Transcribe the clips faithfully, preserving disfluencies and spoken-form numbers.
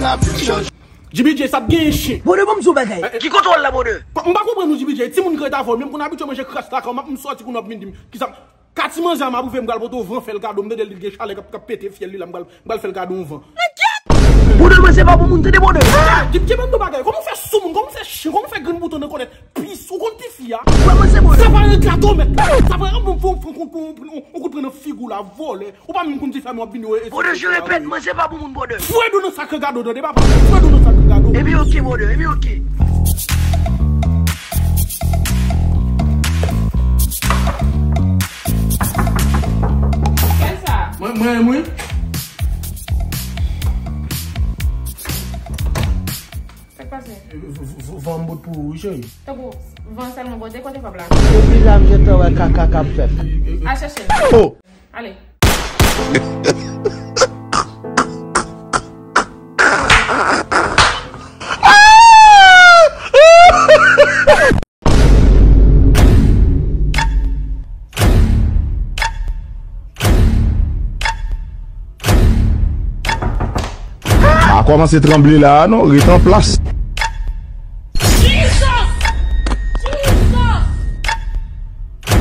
Lavi chanje. G B J, sa ap genyen chen. Bondye, ban m di w bagay. Ki kontwòl la, Bondye? M pa konprann nou, G B J. Timoun ki ret avè w, menm konn abitye manje kras lakay w, m ap m sòti kounye w ap vin di m kisa. Ka ti manzè a m ap rive, m pral pote w van, fè l kado, m tande l di l gen chalè k ap, k ap pete fyèl li la, m pral, m pral fè l kado yon van. Bondye, mwen se pa bon moun, tande, Bondye. Di, di, ban m di w bagay, kòman w fè sou moun, kòman w fè chen, kòman w fè grenn bouton nan kòlèt, pis, ou konn tifi a? Sa pa yon gato, mèt la. Sa pa yon bon, bon, bon, bon, bon, bon, ou konn pran nan figi w la, vòlè. Ou pa menm konn ti fanmi w ap vini yo. Bondye, je répète, mwen se pa bon moun, Bondye. Fouye dou nan sak gado, tande papa. Fouye dou nan sak gado. Epi oke, Bondye, epi oke. Kèl sa? Mwen, mwen, mwen. Sa k pase? V-, v-, v-, van bout pou ou, wi, cheri. Tankou van sèlman, bon, de kote kòb la? Depi la, m gentan wè kaka k ap fèt. Al chèche l. Oh! Ale. A kòmanse tranble la a non, ret an plas. Jesus! Jesus!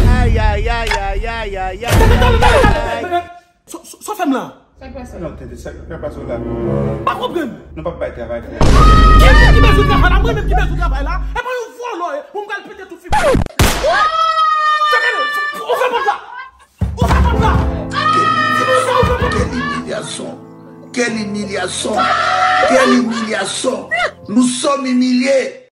Ay, ay, ay, ay, ay, ay, ay. Sa, sa, sa fè m la? Sa k pase? Non, tete, sa k pase la? Pa konprann. Nou p ap bay travay, frè. Ki, ki, ki bezwen travay la? Mwen menm ki bezwen travay la? E pa yon vòlò, e. Mwen, m pral pete tout figi. Fè gade, ou fè pòt la. Ou fè pòt la. Quelle humiliation. Quelle humiliation. Quelle humiliation. Nous sommes humiliés.